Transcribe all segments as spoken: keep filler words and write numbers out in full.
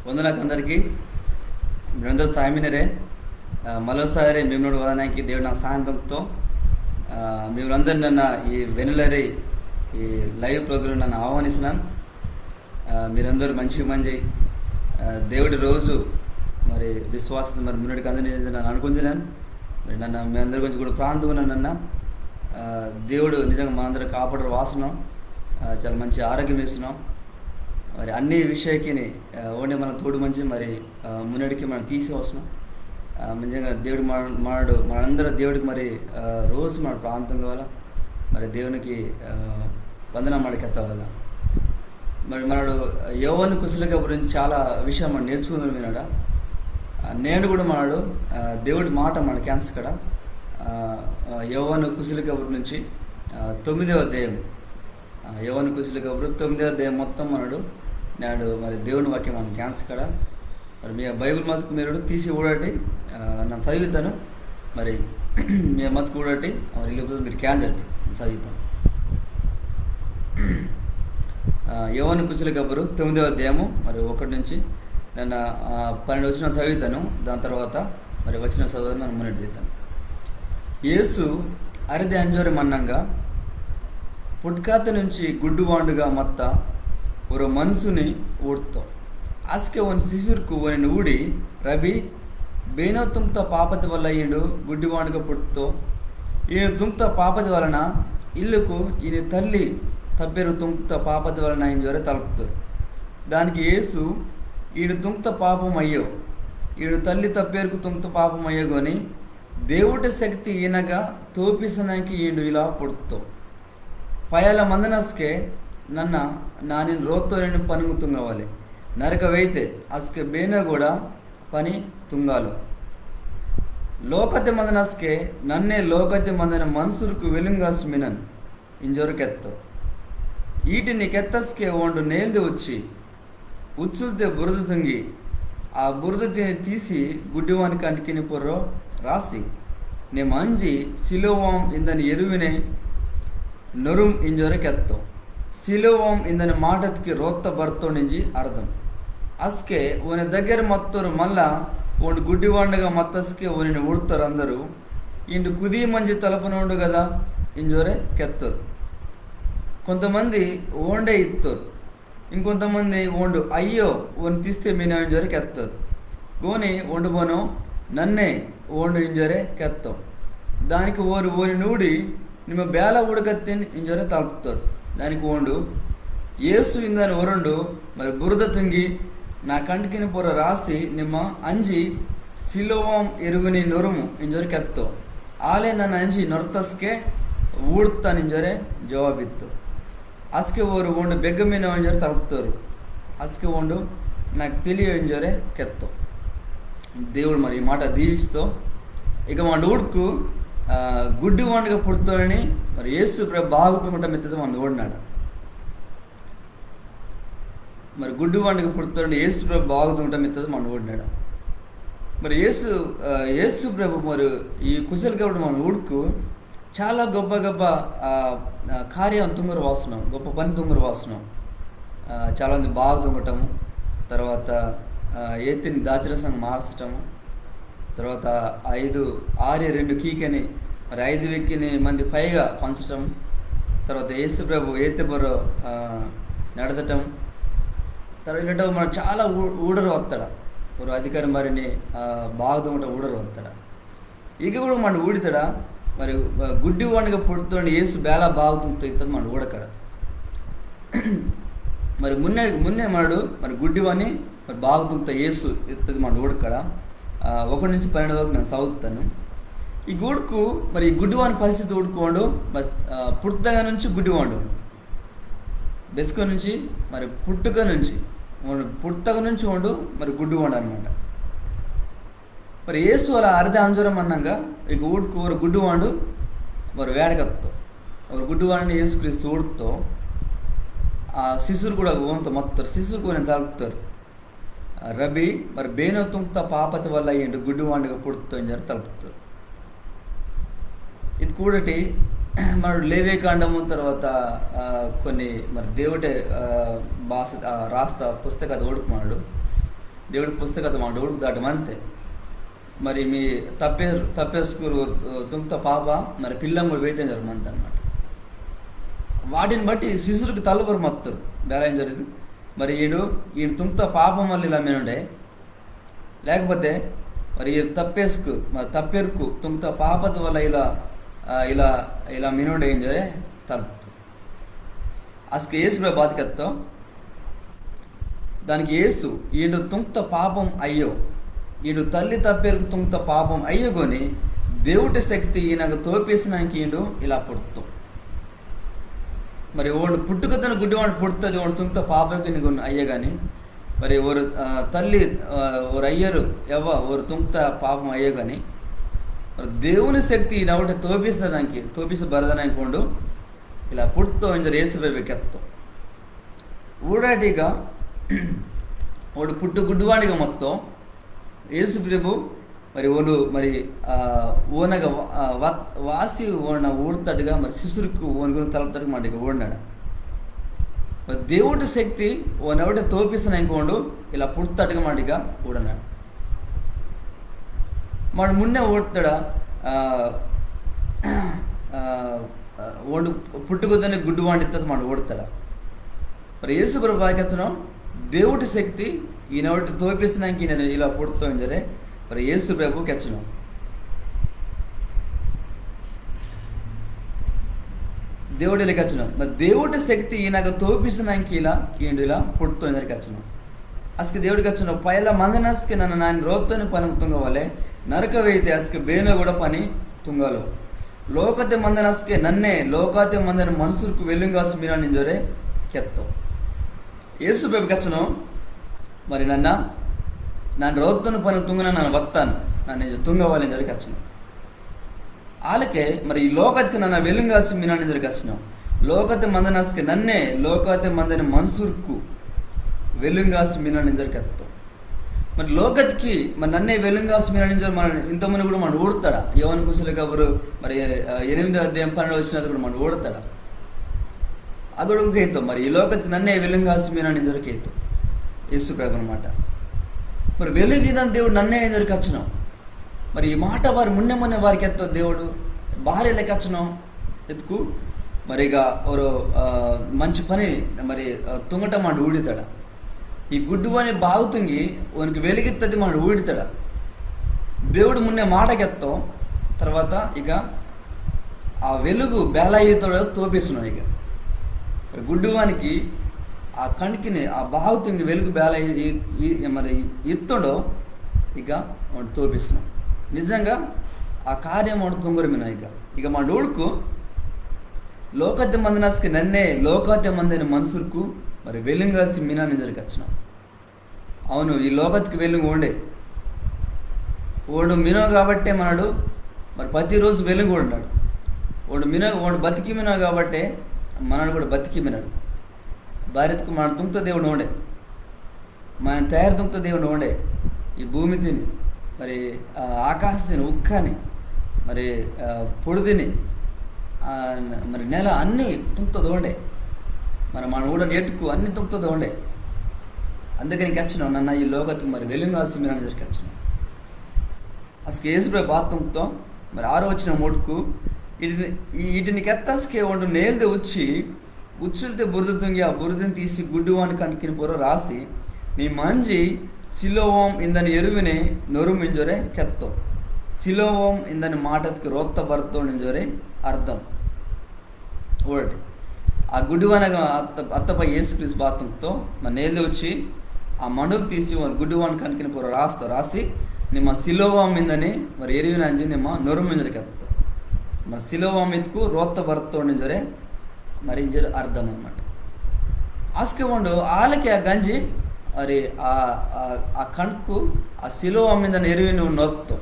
వందనాకు అందరికీ. మీరందరూ సాయమినరే. ఆ, మరోసారి మిమ్మల్ని వదనానికి దేవుడు నాకు సాయం దొంగతో. ఆ, మీరందరూ నన్న ఈ వెనులరి ఈ live program నన్ను ఆహ్వానిస్తున్నాను. ఆ, మీరందరూ మంచి మంచి, ఆ, దేవుడి రోజు మరి విశ్వాసం మరి మున్నటికి అందరినీ నన్ను అనుకుంటున్నాను. మరి నన్న మీ అందరి గురించి కూడా ప్రార్థన నన్న, ఆ, దేవుడు నిజంగా మనందరూ కాపాడరు వాసనం. ఆ, చాలా మంచి ఆరోగ్యం ఇస్తున్నాం. మరి అన్ని విషయాకిని, ఆ, ఓండే మన తోడు మంచి మరి, ఆ, మున్నటికి మనం తీసి వస్తున్నాం. ఆ, నిజంగా దేవుడు మన-, మనడు మనందరూ దేవుడికి మరి, ఆ, రోజు మన ప్రార్థన కావాలా. మరి దేవునికి, ఆ, వందన మనకి ఎత్తవాలా. మరి మనడు యోవాను కుశల కబురు నుంచి చాలా విషయం మనం నేర్చుకుందాం వినడా. ఆ, నేడు కూడా మనడు, ఆ, దేవుడి మాట మన కేంజకడ, ఆ, ఆ, యోవాను కుశల కబురు నుంచి, ఆ, తొమ్మిదవ అధ్యాయం. ఆ, యోవాను కుశల కబురు తొమ్మిదవ అధ్యాయం మొత్తం మనడు నేడు మరి దేవుని వాక్యం మన కేంజకడ. మరి మీ బైబిల్ మతుకు మీరు తీసి ఊడటి, ఆ, నన్ను చదివితాను. మరి మీ మతుకు ఊడటి, మరి లేకపోతే మీరు కేంజటి, నన్ను చదివితాను. ఆ, యోవాను కుశల కబురు తొమ్మిదవ అధ్యాయము మరి ఒకటి నుంచి నన్న, ఆ, పన్నెండు వచనం చదివితాను. దాని తర్వాత మరి వచనం చదవని నన్ను మున్నటి తీతాను. యేసు అరిది అంజోరి మన్నంగా పుట్కాత నుంచి గుడ్డువాండుగా మత్త ఒరో మనుసుని ఊడ్తో. అస్కె ఓని శిశుర్కు ఓనిని ఊడి, "రబీ, బేనో తుంక్త పాపతి వల్ల ఈండు గుడ్డివాండుగా పుట్తో? ఈండు తుంక్త పాపతి వలన ఇల్లుకు ఈని తల్లి తప్పేరు తుంక్త పాపతి వలన" ఇంజోరే తలుపుతోరు. దానికి యేసు, "ఈండు తుంక్త పాపం అయ్యో. ఈండు తల్లి తప్పేరుకు తుంక్త పాపం అయ్యో గోని, దేవుటి శక్తి ఈనగా తోపిసనాకి ఈండు ఇలా పుట్తో. పయాల మందనస్కే నన్న నానిన్ రోత్తోరిని పనుంగు తుంగవాలి. నరక వెయితే అస్కే బేనో కూడా పని తుంగాలో. లోకతి మందనస్కే నన్నే లోకతి మందన మనుసుర్కు వెలుంగాసి మినన్" ఇంజోరు కెత్తో. ఈటిని కెత్తస్కే ఓండు నేల్ది వచ్చి, ఉచ్చుల్తే బురద తుంగి, ఆ బురద తిని తీసి గుడ్డివాని కంటికిని పొర్రో రాసి, "నిమ్మ అంజి సిలోవాం ఇందని ఎరువినే నొరుం" ఇంజోరే కెత్తో. సిలోవాం ఇందని మాటతికి రోత్త బర్తోండింజి అర్థం. అస్కే ఓని దగ్గర మత్తోరు మళ్ళా ఓండు గుడ్డివాండుగా మత్తస్కే ఓనిని ఊడ్తోరు అందరూ, "ఈండు కుది మంజి తలపనోండు కదా" ఇంజోరే కెత్తోరు. కొంతమంది ఓండే ఇత్తోరు. ఇంకొంతమంది ఓండు అయ్యో ఓని తీస్తే మినో ఇంజోరే కెత్తోరు. గోని ఓండు బోనో నన్నే ఓండు ఇంజోరే కెత్తో. దానికి ఓరు ఓని నూడి, "నిమ్మ బేల ఉడకత్తిన్" ఇంజోరే తలుపుతోరు. దానికి ఓండు, "యేసు ఇందని ఒరుండు మరి బురద తుంగి నా కంటికిని పొర్రో రాసి నిమ్మ అంజి సిలోవాం ఎరువిని నొరుము" ఇంజోరే కెత్తో. ఆలే నన్న అంజి నొర్తస్కే ఊడ్తాన్ ఇంజోరే జవాబిత్తో. అస్కే ఓరు ఓండు బెగ్గ మినో ఇంజోరే తలుపుతోరు. అస్కే ఓండు నాకు తెలియో ఇంజోరే కెత్తో. దేవుడు మరి ఈ మాట దీవిస్తో. ఇక మన ఊడుకు, ఆ, గుడ్డివాండుగా పుట్తోని మరి యేసు ప్రభు బాగుతుంగటం ఎత్తది మన ఊడినాడు. మరి గుడ్డివాండుగా పుట్తోని యేసు ప్రభు బాగుతుంగటం ఎత్తది మన ఊడినాడు. మరి యేసు, ఆ, యేసు ప్రభు మరి ఈ కుశల కబురు మన ఊడుకు చాలా గొప్ప గొప్ప, ఆ, ఆ, కార్యం తుంగరు వాసనం, గొప్ప పని తుంగరు వాసనం. ఆ, చాలామంది బాగు తుంగటము, తర్వాత, ఆ, ఏతిని దాచరసంగా మార్చటము, తర్వాత ఐదు ఆరి రెండు కీకని మరి ఐదు వెక్కిని మంది పైగా పంచటం, తర్వాత యేసు ప్రభు ఏతి పొర్రో, ఆ, నడదటం, తర్వాత ఇలాంటి మన చాలా ఊ-, ఊడరు వస్తాడు. ఒక అధికారి మరిని, ఆ, బాగు తుంగటం ఊడరు వస్తాడు. ఇక కూడా మన ఊడితడా మరి, ఆ, గుడ్డివాడిగా పుట్టినోడు యేసు బేలా బాగుతుందో ఇత్తది మన ఊడకడ. మరి మున్నే, మున్నే మనడు మరి గుడ్డివాని మరి బాగుతుంత యేసు ఇత్తది మన ఊడకడ. ఆ, ఒకటి నుంచి పన్నెండు వరకు నేను చదువుతాను. ఈ గూడుకు మరి ఈ గుడ్డివాని పరిస్థితి ఊడుకోండు మరి, ఆ, పుట్టగా నుంచి గుడ్డివాడు. బెసుక నుంచి మరి పుట్టుక నుంచి, ఓండు పుట్టక నుంచి ఓండు మరి గుడ్డివాడు అనమాట. మరి యేసు అలా అరిదే అంజోరం అన్నంగా ఇక ఊడుకు ఒక గుడ్డివాడు మరి వేడకత్తో. ఒక గుడ్డివాడిని యేసుక్రీస్తు ఊడుతో, ఆ శిష్యురు కూడా ఓంతో మత్తోరు, శిష్యురు కూడా తలుపుతారు. ఆ, "రబీ, మరి బేనో తుంక్త పాపతి వల్ల ఈండు గుడ్డివాడిగా పుట్తో" ఇంజోరు తలుపుతారు. ఇది కూడటి మనడు లేవే కాండము తర్వాత, ఆ, కొన్ని మరి దేవుటే, ఆ, భాష, ఆ, రాస్త పుస్తక అది ఊడుకు మనడు. దేవుడి పుస్తకత మాడు ఊడుకు దాటి మంతే. మరి మీ తప్పే తప్పేసుకురు తుంక్త పాప మరి పిల్లంగుడు వేద్యం జరగమంత అనమాట. వాటిని బట్టి శిష్యుడికి తలపరు మత్తురు. బేలా ఏం జరిగింది? మరి ఈడు ఈడు తుంక్త పాపం వల్ల ఇలా మీనుండే, లేకపోతే మరి ఈ తప్పేసుకు మరి తప్పేరుకు తుంక్త పాపత వల్ల ఇలా, ఆ, ఇలా ఇలా మీనుండే ఏం జరే తలుపుతు. అసలు యేసు ప్రభు బాత కెత్తో. దానికి యేసు, ఈడు తుంక్త పాపం అయ్యో, ఈడు తల్లి తప్పేరుకు తుంక్త పాపం అయ్యో గోని, దేవుటి శక్తి ఈయనకు తోపేసినానికి ఈడు ఇలా పుడుతు. మరి ఓడు పుట్టుకతను గుడ్డివాడు పుడుతుంది, ఓడు తుంక్త పాపకి గుణ అయ్యో కానీ, మరి ఓరు, ఆ, తల్లి, ఆ, ఓరు అయ్యరు ఎవ్వ, ఓరు తుంక్త పాపం అయ్యో కానీ, మరి దేవుని శక్తి ఈయన ఒకటి తోపిసడానికి, తోపిస బరదనానికి ఉండు, ఇలా పుట్తో ఇంజరు యేసు ప్రభు కెత్తో. ఊడాటిగా ఓడు పుట్టు గుడ్డివాడిగా మొత్తం యేసు ప్రభు మరి ఓను మరి, ఆ, ఓనగా వా-, ఆ, వా-, వాసి ఓన ఊడతాడుగా మరి శిష్యుర్కు ఓనుగును తలపతాడు మాట ఇక ఊడినాడు. మరి దేవుడి శక్తి ఓనెవడే తోపిస్తున్నా ఇంకోండు ఇలా పుడతాడుగా మాట ఇక ఊడన్నాడు. మాడు మున్నే ఊడతాడా, ఆ, ఆ, ఆ, ఓండు పుట్టుకతోనే గుడ్డివాడిత్తది మాడు ఊడతాడా? మరి యేసు ప్రభు బాకెత్తను దేవుడి శక్తి ఈయనవటి తోపిస్తున్నాకి నేను ఇలా పుడుతోంజరే. మరి యేసు ప్రభు కెచ్చను, దేవుడి ఇలా కెచ్చను. మరి దేవుడి శక్తి ఈయనకు తోపిస్తున్నాకి ఇలా ఈయన ఇలా పుడుతోంజరే కెచ్చను. అసలు దేవుడి కెచ్చను పైల మందనస్కి నన్ను నాయన రోత్తోని పని తుంగవలే, నరకవైతే అసలు బేనో కూడా పని తుంగలో. లోకతే మందనస్కే నన్నే లోకాతే మందని మనుషులకు వెలుంగాసి మీనా నింజోరే కెత్తో. యేసు ప్రభు కెచ్చను, మరి నన్న నన్ను రోత్తును పని తుంగన నన్ను వత్తాను, నన్ను నిజ తుంగవాలి ఇంజోరే కెచ్చను. ఆలకే మరి ఈ లోకత్కి నన్న వెలుంగాసి మీనా నింజోరే కెచ్చను. లోకతే మందనస్కే నన్నే లోకాతే మందని మనుషులకు వెలుంగాసి మీనా నింజోరే కెత్తో. మరి లోకత్కి మరి నన్నే వెలుంగాసి మీనా నింజోరే మన ఇంతమంది కూడా మన ఊడతాడా? యోవాను కుశల కబురు మరి, ఆ, ఎనిమిదో అధ్యాయం పన్నెండు వచనం కూడా మన ఊడతాడా? అగడు కేతో మరి ఈ లోకత్కి నన్నే వెలుంగాసి మీనా నింజోరే కేతో యేసు ప్రభు అనమాట. మరి వెలుంగిదని దేవుడు నన్నే ఇంజోరే కెచ్చను. మరి ఈ మాట వారు మున్నే మున్నే వారికి ఎత్తో దేవుడు బారి లెక్కచ్చను ఎత్తుకు మరి ఇక ఓరో, ఆ, మంచి పని మరి, ఆ, తుంగటం మాడు ఊడితాడా? ఈ గుడ్డివాని బాగు తుంగి వానికి వెలుగిత్తది మాడు ఊడితాడా? దేవుడు మున్నే మాట కెత్తో తర్వాత ఇక ఆ వెలుగు బేలా ఈతోడో తోపిస్తున్నావు ఇక. మరి గుడ్డివానికి ఆ కణికిని ఆ బాగు తుంగి వెలుగు బేలా ఈ-, ఈ-, ఈ-, మరి ఇత్తోడో ఇక వాడు తోపిస్తున్నావు. నిజంగా ఆ కార్యం వాడు తుంగరమినా ఇక. ఇక మా డోడుకు లోకతే మందనస్కి నన్నే లోకతే మందని మనుషులకు మరి వెలుంగాసి మీనా నింజోరే కెచ్చను. అవును, ఈ లోకత్కి వెలుంగు ఓండే. ఓండు మినో కాబట్టే మనడు మరి ప్రతిరోజు వెలుంగు ఓండాడు. ఓండు మినో, ఓండు బతికి మినో కాబట్టే మనడు కూడా బతికి మినాడు. బారిత్కు మన తుంక్త దేవుడు ఓండే, మన తయారు తుంక్త దేవుడు ఓండే. ఈ భూమి తిని మరి, ఆ, ఆకాశ తిని ఉక్కని మరి, ఆ, పొడుదిని, ఆ, మరి నెల అన్నీ తుంక్తది ఓండే. మరి మన ఊడని ఎట్టుకు అన్ని తుంక్తది ఓండే. అందుకని కెచ్చను నన్న ఈ లోకత్కి మరి వెలుంగాసి మీనా నింజోరే కెచ్చను. అసలు యేసు ప్రభు బాత తుంక్తో మరి ఆరో వచనం మోటుకు ఇటిని, ఈ ఇటిని కెత్తస్కే ఓండు నేల్దే ఉచ్చి, ఉచ్చులతే బురద తుంగి ఆ బురదని తీసి గుడ్డివాని కణికిని పొర్రో రాసి, నిమ్మ అంజి సిలోవామ్ ఇందని ఎరువినే నొరుము ఇంజోరే కెత్తో. సిలోవామ్ ఇందని మాటత్కి రోత్త బర్తో ఇంజోరే అర్థం. ఊడటి. ఆ గుడ్డివానగా అత్త-, అత్తపై యేసుక్రీస్తు బాత తుంక్తో, మరి నేల్దే ఉచ్చి, ఆ మండుకు తీసి వాని గుడ్డివాని కణికిని పొర్రో రాస్తో, రాసి, నిమ్మ సిలోవామ్ ఇందని, మరి ఎరువిన అంజి నిమ్మ నొరుము ఇంజోరే కెత్తో. మరి సిలోవామ్ ఇత్కు రోత్త బర్తో ఇంజోరే, మరి ఇంజోరే అర్థం అనమాట. అస్కే ఓండు, ఆలకే ఆ గంజి, మరి ఆ, ఆ, ఆ కణ్కు, ఆ సిలోవామ్ ఇందని ఎరువిని నొర్తో.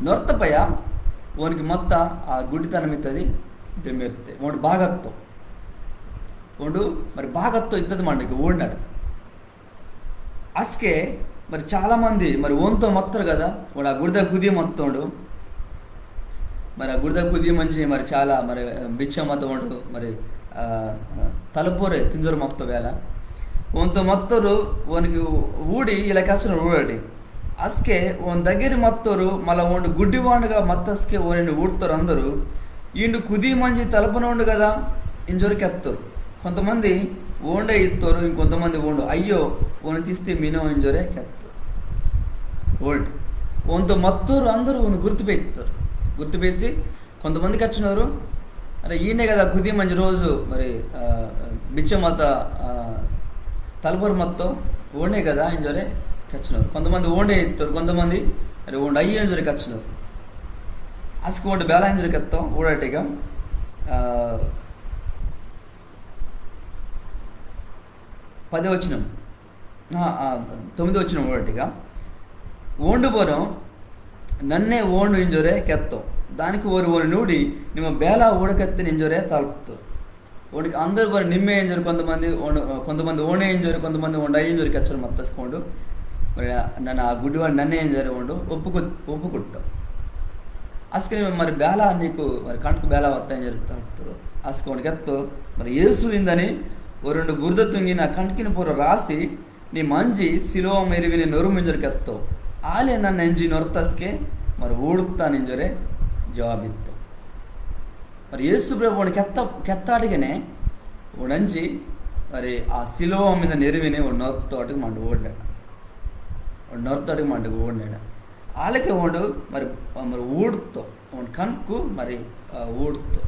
నొర్తపయ, ఓనికి మొత్త ఆ గుడ్డితనం ఇత్తది, దెమ్మెర్తే. ఓండు బాగత్తో. ఓండు మరి బాగత్తో ఇత్తది మండకి ఊడినాడు. అస్కే మరి చాలా మంది మరి ఓంతో మత్తోరు కదా, ఓండు ఆ గుడిద కుది మత్తోండు. మరి ఆ గుడిద కుది మంచి మరి చాలా మరి బిచ్చ మత్తోండు మరి, ఆ, ఆ, తలపోరే తింజోరు మత్తో వేళ. ఓంతో మత్తోరు ఓనికి ఊడి ఇలా కెచ్చనోరు ఊడటి. అస్కే ఓని దగ్గర మత్తోరు మళ్ళా ఓండు గుడ్డివాండుగా మత్తస్కే ఓనిని ఊడ్తోరు అందరు. ఈండు కుది మంజి తలపనోండు కదా ఇంజోరె కెత్తోరు. కొంతమంది ఓండే ఇత్తోరు, ఇంకొంతమంది ఓండు అయ్యో, ఓని తిస్తే మినో ఇంజోరె కెత్తోరు. ఊడటి. ఓంతో మత్తోరు అందరు ఓని గుర్తుపెయిత్తోరు. గుర్తుపెయిసి కొంతమంది కెచ్చనోరు, అరే ఈండే కదా కుది మంజి రోజు మరి, ఆ, బిచ్చ మత్త, ఆ, తలపోరు మత్తో ఓండే కదా ఇంజోరె కెచ్చనోరు. కొంతమంది ఓండే ఇత్తోరు, కొంతమంది అరే ఓండు అయ్యో ఇంజోరె కెచ్చనోరు. అస్కు ఓండు బేలా ఇంజోరె కెత్తో ఊడటిగా, ఆ, పదే వచనం, ఆ, ఆ, తొమ్మిదో వచనం ఊడటిగా, ఓండు బోనో నన్నే ఓండు ఇంజోరె కెత్తో. దానికి ఓరు ఓనిని ఊడి నిమ్మ బేలా ఊడకత్తిని ఇంజోరె తలప్తోరు. ఓనికి అందరు బోనో నిమ్మే ఇంజోరె కొంతమంది ఓండు, కొంతమంది ఓండే ఇంజోరె, కొంతమంది ఓండు అయ్యో ఇంజోరె కెచ్చోరు మత్తస్కోండు. మరి నన్న ఆ గుడ్డివాండు నన్నే ఇంజోరె ఓండు ఒప్పుకు-, ఒప్పుకుట్టో. అస్కే నిమ్మ మరి బేలా నీకు మరి కండ్కు బేలా వత్తా ఇంజోరె తలప్తోరు. అస్కే ఓండు కెత్తో, మరి యేసు ఇందని ఒరొండు బురద తుంగి నా కండ్కిని పొర్రొ రాసి నిమ్మ అంజి సిలోవాము ఎరువిని నొరుము ఇంజోరె కెత్తో. ఆలే నన్న అంజి నొర్తస్కే మరి ఊడుత్తాను ఇంజోరె జవాబిత్తో. మరి యేసు ప్రభు ఓండు కెత్త, కెత్తాటిగనే ఓండు అంజి మరి ఆ సిలోవాము ఇందని ఎరువిని ఓండు నొర్తోటికి మండు ఊడ్నాడు. ఓండు నొర్తోటికి మండు ఊడ్నాడు. ఆలకే ఓండు మరి, మరి ఊడుత్తో. ఓని కండ్కు మరి, ఆ, ఊడుతో.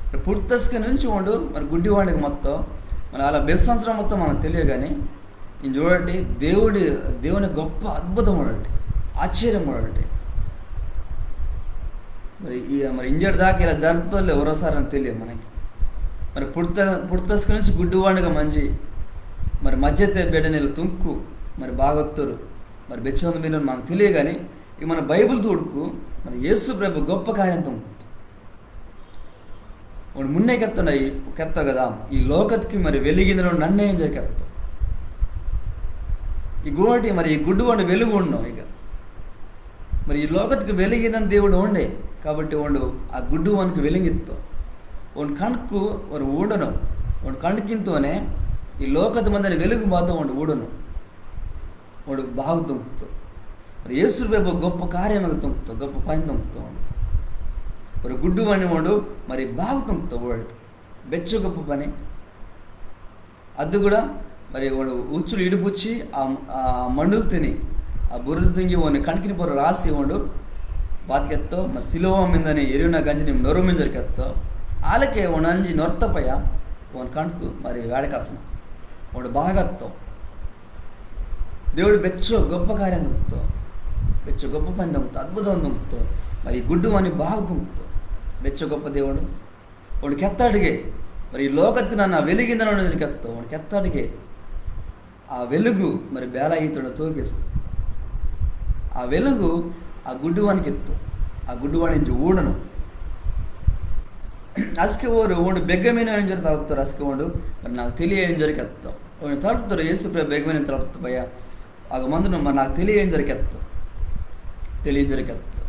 మరి పుట్టస్క నుంచి ఓండు మరి గుడ్డివాండుగా మత్తో. మరి అలా బెస్సంవత్సరం మత్తో మనకు తెలియో గాని, ఇంజోరె ఊడటి దేవుడి, దేవుని గొప్ప అద్భుతం ఊడటి, ఆశ్చర్యం ఊడటి. మరి ఈ, మరి ఇంజోరె దాకా ఇలా జరుగుతోలే ఒరోసారి అని తెలియో మనకి. మరి పుట్ట, పుట్టస్క నుంచి గుడ్డివాండుగా మంజి, మరి మజ్జెతే బేడని ఇలా తుంకు, మరి బాగొత్తోరు, మరి బెచ్చొంది మినోరు మనకు తెలియో గాని, ఈ మన బైబిల్ తూడ్కు మరి యేసు ప్రభు గొప్ప కార్యం తుంగ్తో. ఓండు మున్నే కెత్తోండు, ఈ కెత్తో కదా, ఈ లోకత్కి మరి వెలుగు ఇందనోండు నన్నే ఇంజోరె కెత్తో. ఈ గోటి మరి ఈ గుడ్డివాండు వెలుగు ఊడినో ఇక. మరి ఈ లోకత్కి వెలుగు ఇందని దేవుడు ఓండే. కాబట్టి ఓండు ఆ గుడ్డివానికి వెలుంగిత్తో. ఓని కండ్కు ఓండు ఊడనో. ఓని కండ్కింతోనే ఈ లోకత్ మందని వెలుగు బాత ఓండు ఊడనో. ఓండు బాగు తుంగ్తో. మరి యేసు ప్రభు గొప్ప కార్యమగ తుంగ్తో, గొప్ప పని తుంగ్తో. ఓండు. ఒరో గుడ్డివాని ఓండు మరి బాగు తుంగ్తో ఊడటి. బెచ్చో గొప్ప పని. అద్దు కూడా మరి ఓండు ఉచ్చులు ఇడిపుచ్చి ఆ, ఆ మండుల్తిని, ఆ బురద తుంగి ఓని కండ్కిని పొర్రొ రాసి ఓండు బాత కెత్తో, మరి సిలోవాము ఇందని ఎరువిన గంజిని నొరుము ఇంజోరె కెత్తో. ఆలకే ఓండు అంజి నొర్తపయ ఓని కండ్కు మరి వేడకాసనో. ఓండు బాగత్తో. దేవుడు బెచ్చో గొప్ప కార్యం తుంగ్తో, బెచ్చో గొప్ప పని తుంగ్తో, అద్భుతం తుంగ్తో, మరి గుడ్డివాని బాగు తుంగ్తో. బెచ్చో గొప్ప దేవుడు. ఓండు కెత్తాటిగే, మరి ఈ లోకత్కి నన్న వెలుగు ఇందనోండు ఇంజోరె కెత్తో. ఓండు కెత్తాటిగే ఆ వెలుగు మరి బేలా ఈతోండో తోపిస్తో. ఆ వెలుగు ఆ గుడ్డివానికిత్తో. ఆ గుడ్డివాండు అంజి ఊడనో. అస్కే ఓరు ఓండు బెగ్గ మినో ఇంజోరె తలప్తోరు, అస్కే ఓండు మరి నాకు తెలియో ఇంజోరె కెత్తో. ఓని తలప్తోరు, యేసు ప్రభు బెగ్గ మినో తలప్తోరు పయ. అగ మందనో మరి నాకు తెలియో ఇంజోరె కెత్తో. తెలియో ఇంజోరె కెత్తో.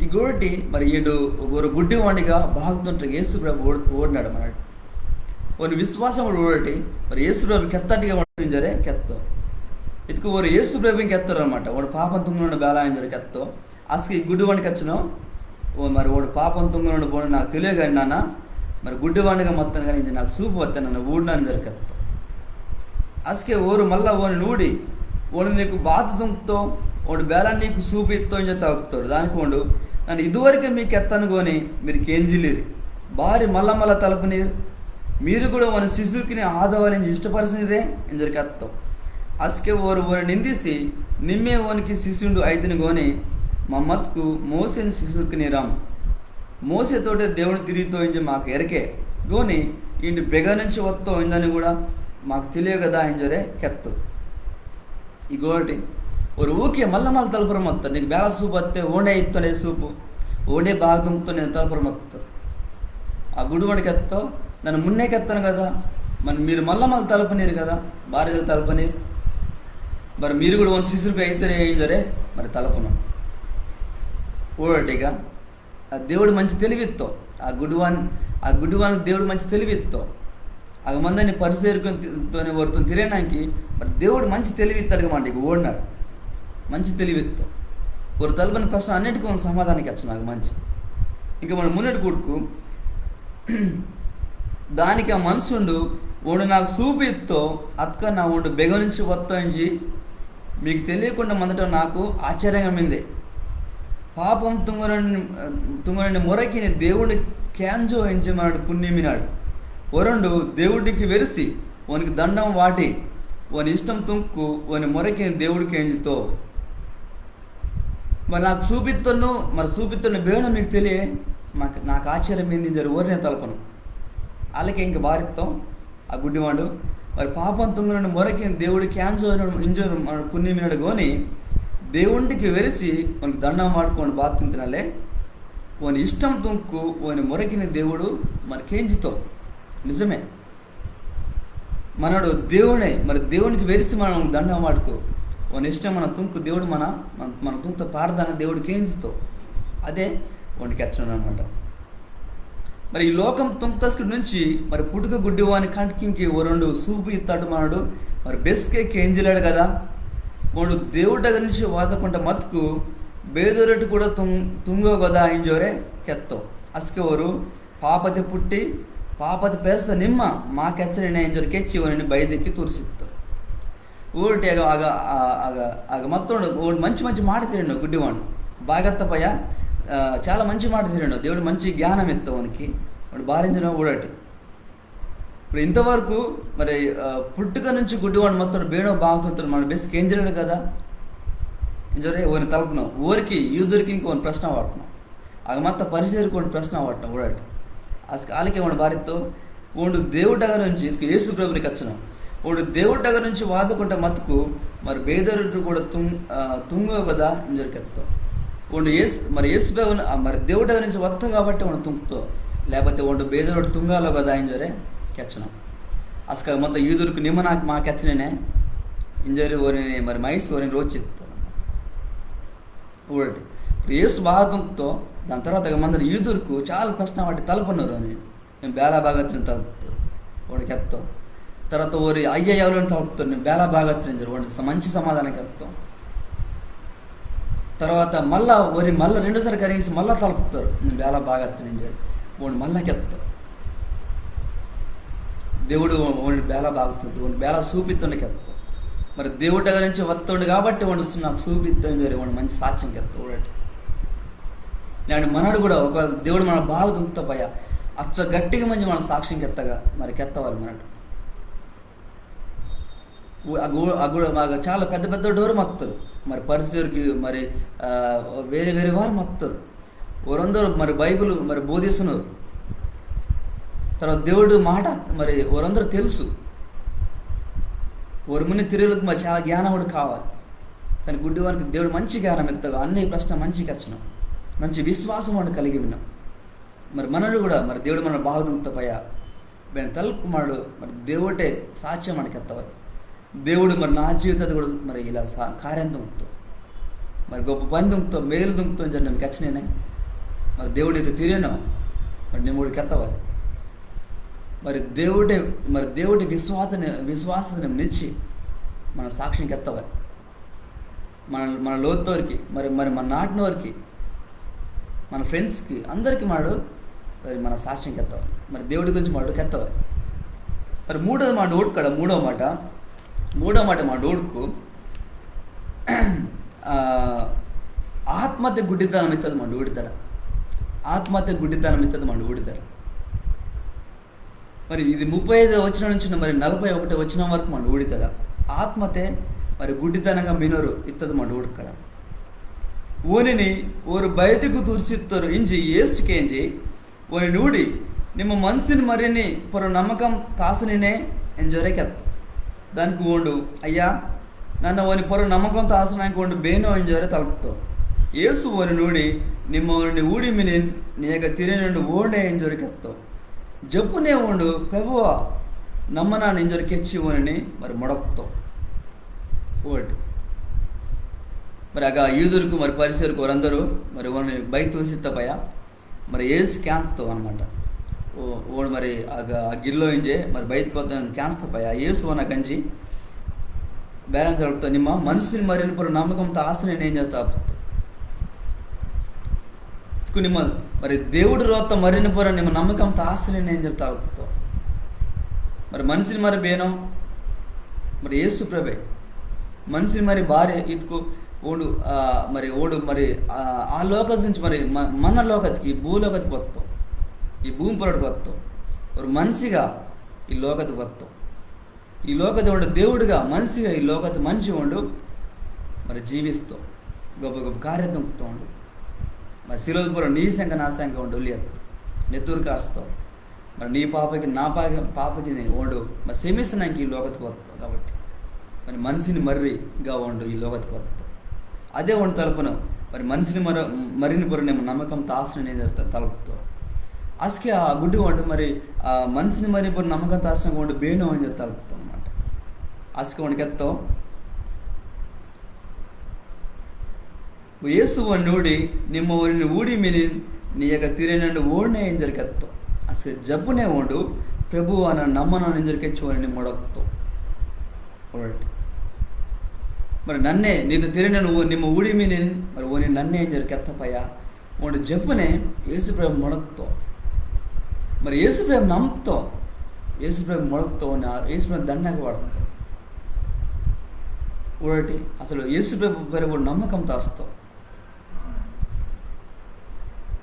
ఈ గోటి మరి ఈండు ఒరో గుడ్డివాండుగా బాగుతుంటే యేసు ప్రభు ఊడ్-, ఊడినాడు మనడు. ఓని విశ్వాసం కూడా ఊడటి. మరి యేసు ప్రభు కెత్తటిగా ఓండు ఇంజోరె కెత్తో. ఇద్కు ఓరు యేసు ప్రభుని కెత్తోరు అన్నమాట. ఓండు పాపం తుంగనోండు బేలా ఇంజోరె కెత్తో. అస్కే ఈ గుడ్డివాండు కెచ్చనో, ఓ మరి ఓండు పాపం తుంగనోండు బోనో నాకు తెలియో గాని నాన్న, మరి గుడ్డివాండుగా మత్తాను గాని ఇంజి నాకు సూపు వత్తే నన్న ఊడినాను ఇంజోరె కెత్తో. అస్కే ఓరు మళ్ళా ఓనిని ఊడి, ఓండు నీకు బాత తుంగ్తో, ఓండు బేలా నీకు సూపు ఇత్తో ఇంజోరె తలప్తోరు. దానికి ఓండు, నన్న ఇదివరకే మీకు కెత్తాను గోని మీరు కేంజిల్లిరి. బారి మళ్ళా మళ్ళా తలపనీరు. మీరు కూడా ఓని శిష్యుర్కిని ఆదవాలింజి ఇష్టపరసనీరే ఇంజోరె కెత్తో. అస్కే ఓరు ఓని నిందిసి, నిమ్మే ఓనికి శిష్యుండు అయితిని గోని, మమ్మత్కు మోసేని శిష్యుర్కిని రాం. మోసే తోటే దేవుడు తిరిగితో ఇంజి మాకు ఎరకే. గోని, ఈండు బెగ్గ నుంచి వత్తో ఇందని కూడా మాకు తెలియో కదా ఇంజోరె కెత్తో. ఈ గోటి, ఓరు ఊకే మళ్ళా మళ్ళా తలపొర మత్తో. నీకు బేలా సూపు వత్తే ఓండే ఇత్తోండే సూపు. ఓండే బాగు తుంగ్తో ఇంజి తలపొర మత్తో. ఆ గుడ్డివాండు కెత్తో, నన్న మున్నే కెత్తాను కదా, మరి మీరు మళ్ళా మళ్ళా తలపనీరు కదా, బారిగా తలపనీరు. మరి మీరు కూడా ఓని శిష్యుర్కు అయితీరే ఇంజోరె, మరి తలపనో. ఊడటిగా, ఆ దేవుడు మంచి తెలివిత్తో, ఆ గుడ్డివాన్, ఆ గుడ్డివానికి దేవుడు మంచి తెలివిత్తో. అగ మందని పరిసేరుకుని తోనే వారితో తిరేనాకి మరి దేవుడు మంచి తెలివి ఇస్తాడు మాట, ఇక ఓడినాడు. మంచి తెలివి ఇస్తాం. వారు తలపని ప్రశ్న అన్నిటికీ ఒక సమాధానం కెచ్చను అగ మంచి. ఇంకా మన మున్నటి కూడుకు దానికి ఆ మనుషుండు ఓండు నాకు సూపిత్తో అత్క నా ఓండు బెగ నుంచి వత్తో ఇంజి మీకు తెలియకుండా మందటం నాకు ఆశ్చర్యంగా మిందే. పాపం తుంగనని తుంగనని మొరకిని దేవుడు కేంజో ఇంజి మనడు పుణ్యమినాడు. ఒరండు దేవుడికి వెరిసి ఓనికి దండం వాటి ఓని ఇష్టం తుంకు ఓని మొరకిని దేవుడు కేంజితో. మరి నాకు సూపిత్తను మరి సూపిత్తను బేనో మీకు తెలియ మాకు నాకు ఆశ్చర్యం ఏంది ఇంజరు ఓరినే తలపను. అలాగే ఇంక బారిత్తాం ఆ గుడ్డివాడు. మరి పాపం తుంగనని మొరకిని దేవుడు కేంజో ఇంజరు మనడు పుణ్యమినాడు గోని దేవుడికి వెరిసి ఓనికి దండం వాడుకోండి బాత్తింతినలే ఓని ఇష్టం తుంకు ఓని మొరకిని దేవుడు మరి కేంజితో. నిజమే. మనడు దేవుడే మరి దేవునికి వెరిసి మనం దండం వాడుకో ఓని ఇష్టం మన తుంకు దేవుడు మన మన- మన తుంకుతో పారదాన దేవుడు కేంజితో. అదే ఓనికి కెచ్చడం అనమాట. మరి ఈ లోకం తుంక్తస్కుడి నుంచి మరి పుట్టుక గుడ్డివాని కంటికింకి ఓ రెండు సూపు ఇత్తాడు మనడు. మరి బెస్కే కేంజిలాడు కదా. ఓండు దేవుడి దగ్గర నుంచి వాదకుండా మతుకు బేదోరెట్టు కూడా తుం తుంగో కదా ఇంజోరే కెత్తో. అస్కే ఓరు పాపతి పుట్టి పాపతి పేస్త నిమ్మ మా కెచ్చనినే ఇంజోరు కెచ్చి ఓనిని బయటికి తురిసిత్తో. ఊరిటి అగ అగ ఆ- అగ అగ మత్తోడు ఓడు మంచి మంచి మాట తిరిగినాడు గుడ్డివాడు. బాగత్త పయ్య, ఆ, చాలా మంచి మాట తిరిగినాడు. దేవుడు మంచి జ్ఞానం ఇత్తో ఓనికి. వాడు బారించిన ఊడటి. ఇప్పుడు ఇంతవరకు మరి, ఆ, పుట్టుక నుంచి గుడ్డివాడు మత్తోడు బేనో బాగుతుంటాడు మన బెస్ కేంజరాడు కదా. ఇంజరే ఓని తలపను ఓరికి యూదురికి ఇంకో ప్రశ్న వాడుతున్నాం. అగ మత్త పరిసేరుకు ఓండు ప్రశ్న వాడుతున్నాం ఊడటి. అసలు వాళ్ళకి ఓండు బారిత్తో ఓండు దేవుడి దగ్గర నుంచి ఇదికు యేసు ప్రభుని కెచ్చను. ఓండు దేవుడి దగ్గర నుంచి వాదకుంటే మతుకు మరి బేదోరెట్టు కూడా తుం ఆ, తుంగో కదా ఇంజోరు కెత్తో. ఓండు యేసు మరి యేసు ప్రభుని ఆ, మరి దేవుడి దగ్గర నుంచి వత్తో కాబట్టి ఓండు తుంక్తో. లేకపోతే ఓండు బేదోరెట్టు తుంగాలో కదా ఇంజోరే కెచ్చను. అసలు మొత్తం యూదుర్కు నిమ్మ నాకు మా కెచ్చనినే ఇంజోరి ఓరిని మరి మైస్ ఓరిని రోచిత్తో. ఊడటి. ఇప్పుడు యేసు బాగా తుంక్తో దాని తర్వాత అగ మందని యూదుర్కు చాలా ప్రశ్న వాటి తలపన్నారు అని. నేను బేలా బాగత్తిని తలుపుతారు ఓడికి ఎత్తాం. తర్వాత ఓరి అయ్య ఎవరు తలుపుతారు, నేను బేలా బాగత్తిని ఇంజరు ఓడి స- మంచి సమాధానం కెత్తాం. తర్వాత మళ్ళా ఓరి మళ్ళా రెండోసారి కరిగించి మళ్ళా తలుపుతారు, నేను బేలా బాగత్తిని ఇంజరు ఓడి మళ్ళా కెత్తాం. దేవుడు ఓడి బేలా బాగుతుంటే ఓడి బేలా సూపిస్తుండే కెత్తాం. మరి దేవుడి దగ్గర నుంచి వస్తుండు కాబట్టి ఓడి నాకు సూపిస్తుందని ఓడి మంచి సాక్ష్యం కెత్తాం ఊడటి. నేను మనడు కూడా ఒకవేళ దేవుడు మన బాగా తుంక్త పయ అచ్చ గట్టిగా మంచి మన సాక్ష్యం కెత్తగా మరి కెత్తవాలి మనడు. ఊ- ఆ గూ- ఆ కూడా మాకు చాలా పెద్ద పెద్ద డోరు మత్తారు. మరి పరిసరికి మరి, ఆ, వేరే వేరే వారు మత్తారు. వారందరూ మరి బైబిల్ మరి బోధిస్తున్నారు. తర్వాత దేవుడు మాట మరి వారందరూ తెలుసు. వారి ముందు తిరగలకు మరి చాలా జ్ఞానం కూడా కావాలి. కానీ గుడ్డివానికి దేవుడు మంచి జ్ఞానం ఎత్తగా అన్ని ప్రశ్న మంచి కెచ్చను. మంచి విశ్వాసం వాడు కలిగి ఉన్నాం. మరి మనడు కూడా మరి దేవుడు మన బాగుతుంత పయ బేన తలుపు మాడు మరి దేవుటే సాక్ష్యం మనకి ఎత్తవాలి. దేవుడు మరి నా జీవితాది కూడా మరి ఇలా సా- కార్యం తుంక్తో మరి గొప్ప పని తుంక్తో మేలు తుంక్తో ఇంజరు నమ్మి కెచ్చనినే. మరి దేవుడు ఇది తిరిగినో మరి నిమ్మ ఊడికి ఎత్తవాలి. మరి దేవుడే మరి దేవుడి విశ్వాసని విశ్వాసని నిచ్చి మన సాక్ష్యం కెత్తవాలి. మన మన లోతోరికి మరి మరి మన నాటినోరికి మన ఫ్రెండ్స్కి అందరికీ మాడు మరి మన సాక్ష్యం కెత్తవాలి. మరి దేవుడి గురించి మాడు కెత్తవాలి. మరి మూడోది మాట ఊడుకడ మూడో మాట మూడో మాట మాట ఊడుకు, ఆ, ఆత్మతే గుడ్డితనం ఇత్తది మాట ఊడితాడ. ఆత్మతే గుడ్డితనం ఇత్తది మాట ఊడితాడ. మరి ఇది ముప్పై ఐదో వచనం నుంచి మరి నలభై ఒకటి వచనం వరకు మాట ఊడితాడ. ఆత్మతే మరి గుడ్డితనంగా మినరు ఇత్తది మాట ఊడుకడ. ఓనిని ఓరు బయటకు తురిసిత్తరు ఇంజి యేసు కేంజి ఓని నూడి, నిమ్మ మనిషిని మర్రిని పొర నమ్మకం తాసనినే ఇంజోరే కెత్తో. దానికి ఓండు, అయ్యా, నన్న ఓని పొర నమ్మకం తాసనానికి ఓండు బేనో ఇంజోరే తలుపుతో. యేసు ఓని నూడి, నిమ్మ ఓని ఊడి మినిన్, నీ యొక్క తిరిగినోండు ఓండే ఇంజోరే కెత్తో. జప్పునే ఓండు, ప్రభువా, నమ్మనాను ఇంజోరే కెచ్చి ఓనిని మరి మొడక్తో. ఊడటి. మరి అగ యూదుర్కు మరి పరిసయ్యుర్కు వారందరూ మరి ఓని బయట తోసిత్త పయ మరి యేసు కేంజ్తో అనమాట. ఓ-, ఓండు మరి అగ్గ-, అగ్గిల్లో ఇంజే మరి బయటికి వత్తాను కేంజ్త పయ్య యేసు ఓనగ్గ అంజి బేలా తలుపుతో, నిమ్మ మనిషిని మర్రిని పొర్రొ నమ్మకం తాసనిని ఇంజోరె తలుపుతో. ఇత్కు నిమ్మ మరి దేవుడు రోత్త మర్రిని పొర్రొ నిమ్మ నమ్మకం తాసనిని ఇంజోరె తలుపుతో. మరి మనిషిని మర్రి బేనో, మరి యేసు ప్రభే. మనిషిని మర్రి బారే ఇత్కు ఓండు, ఆ, మరి ఓండు మరి, ఆ, ఆ లోకతి నుంచి మరి మ-, మన లోకతికి, ఈ భూలోకతికి వత్తో. ఈ భూమి పొర్రొటికి వత్తో. ఓరు మనిషిగా ఈ లోకతికి వత్తో. ఈ లోకతి ఓండు దేవుడుగా మనిషిగా ఈ లోకతి మంచి ఓండు మరి జీవిస్తో. గొప్ప గొప్ప కార్యం తుంగ్తో ఓండు. మరి సిలువ పొర్రొ నీ సెంక నా సెంక ఓండు ఉల్లి అత్తో. నెత్తురు కార్స్తో. మరి నీ పాపకి నా పాప-, పాపకిని ఓండు మరి సెమిసనాంకి ఈ లోకతికి వత్తో కాబట్టి. మరి మనిషిని మర్రిగా ఓండు ఈ లోకతికి వత్తో. అదే ఓండు తలుపునో. మరి మనిషిని మర్రి-, మర్రిని పొర్రొ నిమ్మ నమ్మకం తాసనిని ఇంజోరె త-, తలుపుతో. అస్కె ఆ గుడ్డివాండు మరి ఆ మనిషిని మర్రిని పొర్రొ నమ్మకం తాసనగ్గ ఓండు బేనో ఇంజోరె తలుపుతో అన్నమాట. అస్కె ఓండు కెత్తో. యేసు ఓనిని ఊడి, నిమ్మ ఓనిని ఊడి మిని, నీ అగ్గ తిరియనోండు ఓండే ఇంజోరె కెత్తో. అస్కె జబ్బునే ఓండు, ప్రభువా, నన్న నమ్మనో ఇంజోరె కెచ్చి ఓనిని మొడక్తో. Alright. మరి నన్నే, నీతో తిరియనోండు ఓ-, నిమ్మ ఊడి మిని, మరి ఓనిని నన్నే ఇంజోరె కెత్త పయ్య. ఓండు జబ్బునే యేసు ప్రభు మొడక్తో. మరి యేసు ప్రభు నమ్తో. యేసు ప్రభు మొడక్తో, ఓండు ఆ యేసు ప్రభు దండాకి వాడ్తో. ఊడటి, అసలు యేసు ప్రభు పొర్రొ ఓండు నమ్మకం తాస్తో.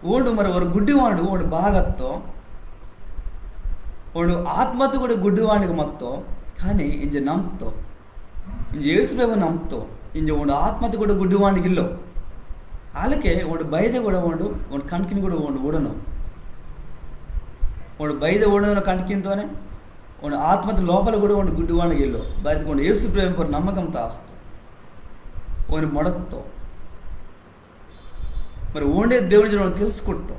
ఓండు మరి ఓరు గుడ్డివాండు, ఓండు బాగత్తో. ఓండు ఆత్మతె కూడా గుడ్డివాండుగా మత్తో, కానీ ఇంజె నమ్తో. ఇంజె యేసు ప్రభు నమ్తో. ఇంజె ఓండు ఆత్మతె కూడా గుడ్డివాండుగా ఇల్లో. ఆలకే ఓండు బయటె కూడా ఓండు, ఓండు కండ్కిని కూడా ఓండు ఊడనో. ఓండు బయటె ఊడనో కండ్కినితోనే, ఓండు ఆత్మతె లోపల కూడా ఓండు గుడ్డివాండుగా ఇల్లో. బయటె ఓండు యేసు ప్రభు పొర్రొ నమ్మకం తాస్తో. ఓనిని మొడక్తో. మరి ఓండే దేవుడు ఇంజోరె తెలుసుకుత్తో.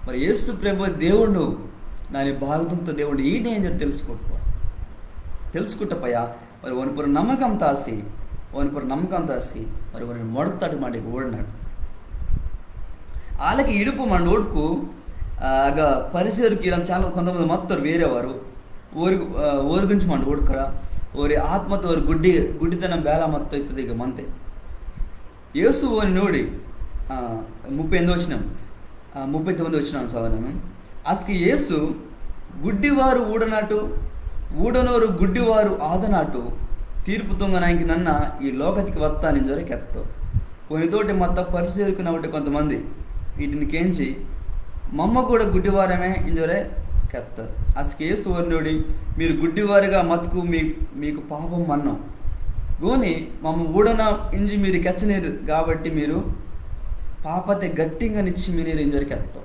మరి యేసు ప్రభు దేవుడు, నన్ని బాగు తుంగ్త దేవుడు ఈండే ఇంజోరె తెలుసుకుత్తో. తెలుసుకుత్త పయ్య, మరి ఓని పొర్రొ నమ్మకం తాసి, ఓని పొర్రొ నమ్మకం తాసి, మరి ఓనిని మొడక్తాడు మాటికి ఊడినాడు. ఆలకే ఇడుపు మండు ఊడ్కు, ఆ, అగ్గ పరిసయ్యుర్కి ఇలా చాలా కొంతమంది మత్తోరు వేరే వారు. ఓరి, ఆ, ఓరి గురించి మండు ఊడ్కు కదా, ఓరి ఆత్మతె ఓరి గుడ్డి, గుడ్డితనం బేలా మత్తో ఇత్తదిగా మంతే. యేసు ఓనిని ఊడి, ఆ, ముప్పై ఎనిమిది వచనం, ఆ, ముప్పై తొమ్మిది వచనం చదవనాను. అస్కె యేసు, గుడ్డివారు ఊడనాటు, ఊడనోరు గుడ్డివారు ఆదనాటు, తీర్పు తుంగనాంకి నన్న ఈ లోకతికి వత్తాను ఇంజోరె కెత్తో. ఓనితోటి మత్త పరిసయ్యుర్కిన ఒకటి కొంతమంది ఈటిని కేంజి, మమ్మ కూడా గుడ్డివారమే ఇంజోరె కెత్తో. అస్కె యేసు ఓరిని ఊడి, మీరు గుడ్డివారుగా మత్కు మీ-, మీకు పాపం మన్నో. గోని మమ్మ ఊడన ఇంజి మీరు కెచ్చనీరు కాబట్టి మీరు పాపతె గట్టింగా నిచ్చి మినీరు ఇంజోరె కెత్తో.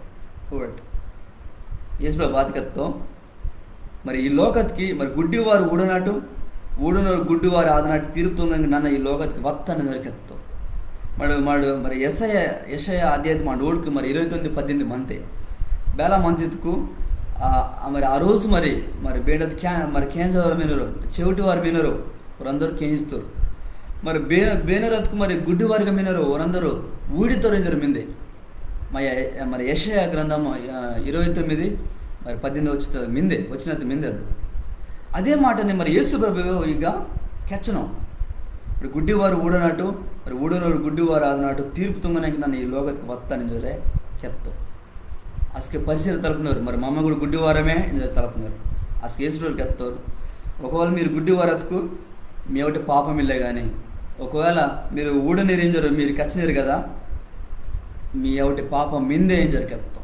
ఊడటి. యేసు ప్రభు బాత కెత్తో. మరి ఈ లోకతికి, మరి గుడ్డివారు ఊడనాటు, ఊడనోరు గుడ్డివారు ఆదనాటు తీర్పు తుంగనాంకి నన్న ఈ లోకతికి వత్తాను ఇంజోరె కెత్తో. మరి, మరి, మరి యెషయా, యెషయా అధ్యాయం మండు ఊడ్కు మరి ఇరవై తొమ్మిది పద్దెనిమిది మంతే. బేలా మంతే ఇత్కు, ఆ, ఆ, మరి ఆ రోజు మరి, మరి బేనోరు కే-, మరి కేంజోరు మినోరు, చెవిటివారు మినోరు, ఓరందరు కేంజితోరు. మరి బే-, బేనోరు అత్కు మరి గుడ్డివారుగా మినోరు, ఓరందరు ఊడితోరు ఇంజోరె మిందే. మరి, మరి యెషయా గ్రంథము, ఆ, ఇరవై తొమ్మిది, మరి పద్దెనిమిది వచనం మిందే, వచనతె మిందే అదు. అదే మాటని మరి యేసు ప్రభు ఇక కెచ్చనో. మరి గుడ్డివారు ఊడనాటు, మరి ఊడనోరు గుడ్డివారు ఆదనాటు, తీర్పు తుంగనాంకి నన్న ఈ లోకతికి వత్తాను ఇంజోరె కెత్తో. అస్కె పరిసయ్యుర్కు తలుపునోరు, మరి మమ్మ కూడా గుడ్డివారమే ఇంజోరె తలుపునోరు. అస్కె యేసు ప్రభు కెత్తోరు. ఒకవేళ మీరు గుడ్డివారు అత్కు, మీ అవుటె పాపం ఇల్లే గాని. ఒకవేళ మీరు ఊడనీరు ఇంజోరె మీరు కెచ్చనీరు కదా, మీ అవుటె పాపం మిందే ఇంజోరె కెత్తో.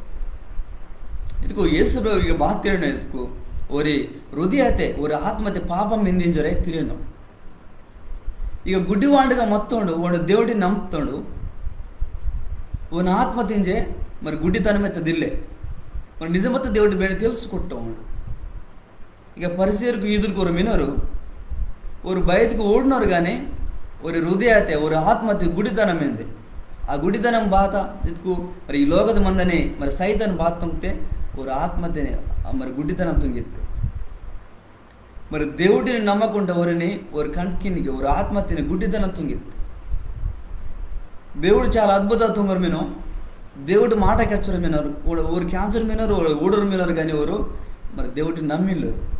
ఇత్కు యేసు ప్రభు ఇక బాత తిరియనో ఇత్కు, ఓరి హృదయతె, ఓరి ఆత్మతె పాపం మిందే ఇంజోరె తిరియనో. ఇక గుడ్డివాండుగా మత్తోండు, ఓండు దేవుడిని నమ్తోండు, ఓని ఆత్మతె ఇంజె, మరి గుడ్డితనం ఇత్తదిల్లే. మరి నిజమత్త దేవుడు బేనో తెలుసుకుత్తోండు. ఇక పరిసయ్యుర్కు యూదుర్కు ఓరు మినోరు, ఓరు బయటకు ఊడినోరు గాని, ఓరి హృదయతె, ఓరి ఆత్మతె గుడ్డితనం మిందే. ఆ గుడ్డితనం బాత ఇత్కు, మరి ఈ లోకతె మందని, మరి సైతాన్ బాత తుంగితే, ఓరి ఆత్మతె, ఆ, మరి గుడ్డితనం తుంగితే. మరి దేవుడిని నమ్మకుంట ఓరిని, ఓరి కండ్కినికి, ఓరి ఆత్మతిని గుడ్డితనం తుంగితే. దేవుడు చాలా అద్భుతాలు తుంగోరు మినో, దేవుడి మాట కెచ్చోరు మినోరు, ఓరు కేంజోరు మినోరు, ఓరు ఊడోరు మినోరు, కానీ ఓరు మరి దేవుడిని నమ్మిల్లోరు.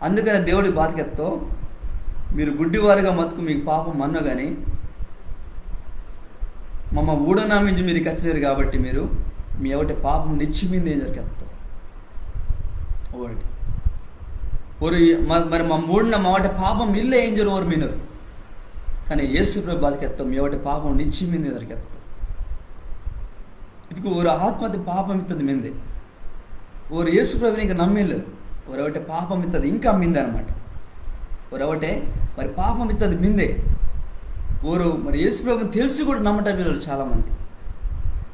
అందుకనే దేవుడు బాత కెత్తో, మీరు గుడ్డివారుగా మత్కు మీకు పాపం మన్నో కానీ, మమ్మ ఊడనామింజి మీరు కెచ్చోరు కాబట్టి మీరు, మీ అవుటే పాపం నిచ్చి మిందే ఇంజోరు కెత్తో. ఓరు, ఓరు మ-, మరి మమ్మ ఊడిన మా అవుటే పాపం ఇల్లే ఇంజోరు ఓరు మినోరు. కానీ యేసు ప్రభు బాత కెత్తో, మీ అవుటే పాపం నిచ్చి మిందే ఇంజోరు కెత్తో. ఇద్కు ఓరు ఆత్మతే పాపం ఇత్తది మిందే. ఓరు యేసు ప్రభుని ఇంకా నమ్మిల్లోరు. ఓరు అవుటే పాపం ఇత్తది ఇంకా మిందే అనమాట. ఓరు అవుటే మరి పాపం ఇత్తది మిందే. ఓరు మరి యేసు ప్రభుని తెలిసి కూడా నమ్మటం పిల్లోరు చాలా మంది.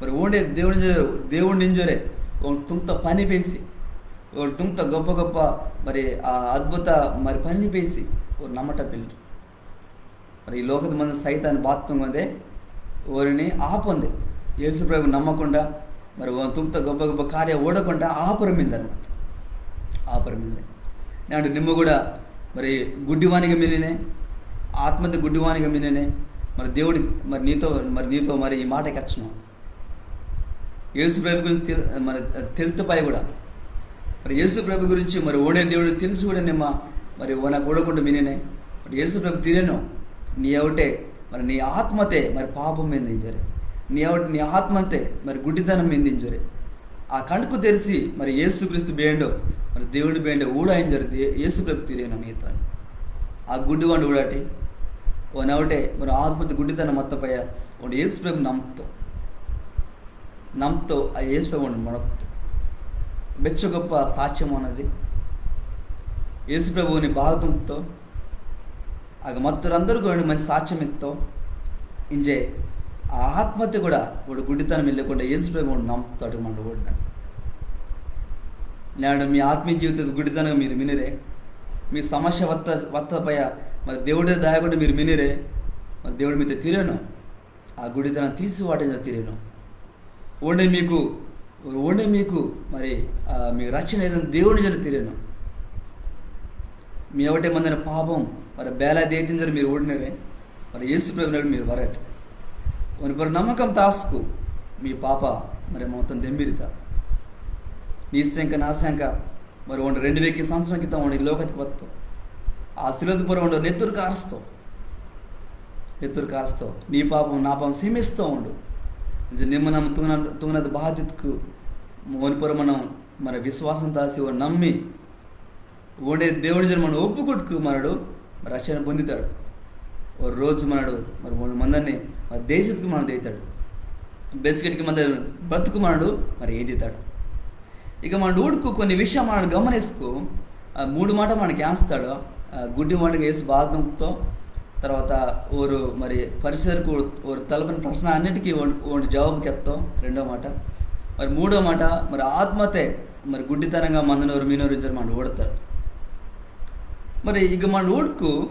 మరి ఓండే దేవుడి ఇంజోరే, దేవుడి ఇంజోరే, ఓండు తుంగ్త పని పేసి, ఓండు తుంగ్త గొప్ప గొప్ప మరి ఆ అద్భుత మరి పనిని పేసి ఓరు నమ్మటం పిల్లోరు. మరి ఈ లోకతే మంది సైతాన్ బాత్తుంగొందే ఓరిని ఆపొందే. యేసు ప్రభు నమ్మకుండా, మరి ఓండు తుంగ్త గొప్ప గొప్ప కార్య ఊడకుండా ఆపొరు మిందే అనమాట. ఆపొరు మిందే. నేండు నిమ్మ కూడా మరి గుడ్డివానిగా మిన్నినే, ఆత్మతే గుడ్డివానిగా మిన్నినే, మరి దేవుడు మరి నీతో, మరి నీతో మరి ఈ మాట కెచ్చనో. యేసు ప్రభు గురించి తెల్-, మరి తెల్తపాయ కూడా, మరి యేసు ప్రభు గురించి మరి ఓండే దేవుడు తెలిసి కూడా నిమ్మ మరి ఓనగ్గ ఊడకుండా మిన్నినే. మరి యేసు ప్రభు తిరేనో, నీ అవుటే మరి నీ ఆత్మతే మరి పాపం మిందే ఇంజోరే, నీ అవుటే నీ ఆత్మతే మరి గుడ్డితనం మిందే ఇంజోరే. ఆ కండ్కు తెరిసి మరి యేసు క్రీస్తు బేండో, మరి దేవుడు బేండో ఊడా ఇంజోరే దే-, యేసు ప్రభు తిరేనో నీతో. ఆ గుడ్డివాండు ఊడాటి, ఓని అవుటే మరి ఆత్మతే గుడ్డితనం మత్తపాయ, ఓండు యేసు ప్రభు నమ్తో. నమ్తో, ఆ యేసు ప్రభు ఓండు మొడక్తో. బెచ్చో గొప్ప సాక్ష్యం అన్నది. యేసు ప్రభు ఓని బాత తుంగ్తో. అగ్గ మత్తోరందరు కూడా మంచి సాక్ష్యం ఇత్తో. ఇంజే ఆ ఆత్మతే కూడా ఓండు గుడ్డితనం ఇల్లకుండా యేసు ప్రభు ఓండు నమ్తో అటు మనడు ఊడినాడు. నేండు మీ ఆత్మీయ జీవితతే గుడ్డితనంగా మీరు మినిరే, మీ సమస్య వత్త, వత్తపాయ, మరి దేవుడే దాయకుండా మీరు మినిరే, మరి దేవుడు మీతో తిరేనో. ఆ గుడ్డితనం తీసి వాటిని తిరేనో. ఓండే మీకు, ఓండే మీకు మరి, ఆ, మీ రక్షణ ఏదైనా దేవుడి ఇంజోరే తిరేనో. మీ అవుటే మందని పాపం మరి బేలా దేతింజోరే మీరు ఊడినరే, మరి యేసు ప్రభునగ్గ మీరు వరట్. ఓని పొర్రో నమ్మకం తాస్కు, మీ పాప మరి మొత్తం దెమ్మిరిత. నీ సెంక నా సెంక మరి ఓండు రెండు వేల సంవత్సరం కిత్తం ఓండు ఈ లోకతికి వత్తో. ఆ సిలువతే పొర్రో ఓండు నెత్తురు కార్స్తో. నెత్తురు కార్స్తో. నీ పాపం నా పాపం క్షమిస్తో ఓండు. ఇంజే నిమ్మ నమ్మ తుంగన-, తుంగనది బాత ఇత్కు ఓని పొర్రో మనం మరి విశ్వాసం తాసి ఓని నమ్మి ఓండే దేవుడి ఇంజోరే మనం ఒప్పుకొట్కు మనడు మరి రక్షణ పొందితాడు. ఓ రోజు మనడు మరి ఓండు మందని మరి దేశత్కు మనడు దేయితాడు. బెస్కెట్కి మంద బ్రతుకు మనడు మరి ఏదితాడు. ఇక మనడు ఊడ్కు కొన్ని విషయం మనడు గమనిస్కు, ఆ, మూడు మాట మనకి ఆన్స్తాడు. ఆ, గుడ్డివాండుగా యేసు బాత తుంగ్తో, తర్వాత ఓరు మరి పరిసయ్యుర్కు ఓరు తలపని ప్రశ్న అన్నిటికీ ఓండు, ఓండు జవాబు కెత్తో, రెండో మాట. మరి మూడో మాట, మరి ఆత్మతే మరి గుడ్డితనంగా మందనోరు మినోరు ఇంజోరే మనడు ఊడతాడు. మరి ఇక మనడు ఊడ్కు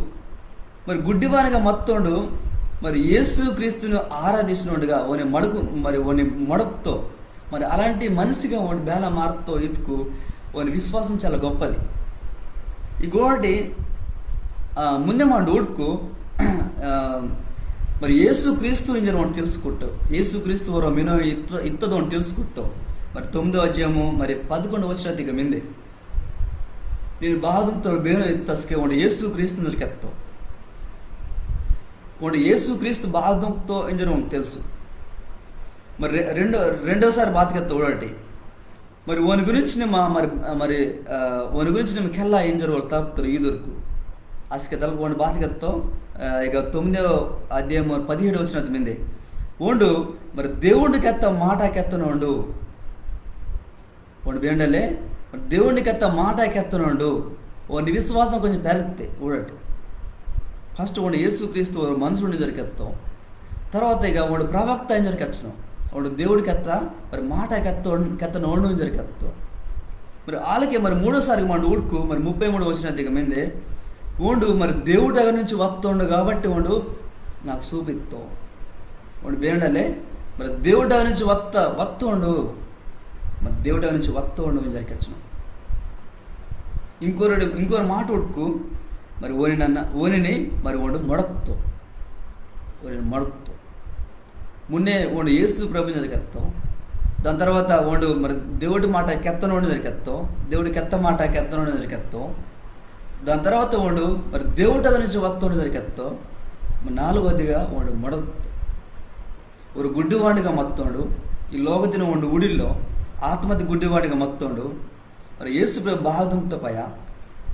మరి గుడ్డివానిగా మత్తోండు, మరి యేసు క్రీస్తును ఆరాధిసినోండుగా ఓని మడుకు, మరి ఓని మొడక్తో, మరి అలాంటి మనిషిగా ఓండు బేలా మార్తో ఇత్కు ఓని విశ్వాసం చాలా గొప్పది. ఇగోటి, ఆ, ముందే మనడు ఊడ్కు, ఆ, మరి యేసు క్రీస్తు ఇంజోరే ఓండు తెలుసుకుట్టో, యేసు క్రీస్తు ఓరో మినో ఇత్త-, ఇత్తదో ఓండు తెలుసుకుట్టో. మరి తొమ్మిదో అధ్యాయము మరి పదకొండు వచనతికి మిందే. నిన్ను బాత తుంగ్తో బేనో ఇత్తస్కే ఓండు యేసు క్రీస్తు ఇంజోరే కెత్తో. ఓండు యేసు క్రీస్తు బాత తుంగ్తో ఇంజోరే ఓండు తెలుసు. మరి రె-, రెండో, రెండోసారి బాత కెత్తో ఊడాటి. మరి ఓని గురించి నిమ్మ, మరి, మరి, ఆ, ఓని గురించి నిమ్మ కెల్లా ఇంజోరే ఓరు తలప్తోరు యూదుర్కు. అస్కే తలప ఓండు బాత కెత్తో, ఆ, ఇక తొమ్మిదో అధ్యాయము పదిహేడు వచనతే మిందే. ఓండు, మరి దేవుడి కెత్త మాట కెత్తనోండు. ఓండు బేండలే, దేవుడి కెత్త మాట కెత్తనోండు. ఓని విశ్వాసం కొంచెం పెరిగితే ఊడటి. First ఓండు యేసు క్రీస్తు ఓరో మనుషుడు ఇంజోరే కెత్తో. తర్వాత ఇక ఓండు ప్రవక్త ఇంజోరే కెచ్చనో. ఓండు దేవుడి కెత్త, మరి మాట కెత్త, కెత్తనోండు ఇంజోరే కెత్తో. మరి ఆలకే మరి మూడోసారి మనడు ఊడ్కు, మరి ముప్పై మూడు వచనతికి మిందే. ఓండు మరి దేవుడి దగ్గర నుంచి వత్తోండు కాబట్టి ఓండు నాకు చూపిత్తో. ఓండు బేండలే, మరి దేవుడి దగ్గర నుంచి వత్త, వత్తోండు. మరి దేవుడి దగ్గర నుంచి వత్తోండు ఇంజోరే కెచ్చనో. ఇంకొరడు, ఇంకొరో మాట ఊడ్కు, మరి ఓని నన్న, ఓనిని మరి ఓండు మొడక్తో. ఓనిని మొడక్తో. మున్నే ఓండు యేసు ప్రభుని ఇంజోరె కెత్తో. దాని తర్వాత ఓండు మరి దేవుడి మాట కెత్తనోండు ఇంజోరె కెత్తో. దేవుడు కెత్త మాట కెత్తనోండు ఇంజోరె కెత్తో. దాని తర్వాత ఓండు మరి దేవుడి దగ్గర నుంచి వత్తోండు ఇంజోరె కెత్తో. మరి నాలుగోదిగా ఓండు మొడత్తో. ఒరో గుడ్డివాండుగా మత్తోండు. ఈ లోకతిని ఓండు ఊడిల్లో ఆత్మతి గుడ్డివాండుగా మత్తోండు. మరి యేసు ప్రభు బాగుతుంగత పయ,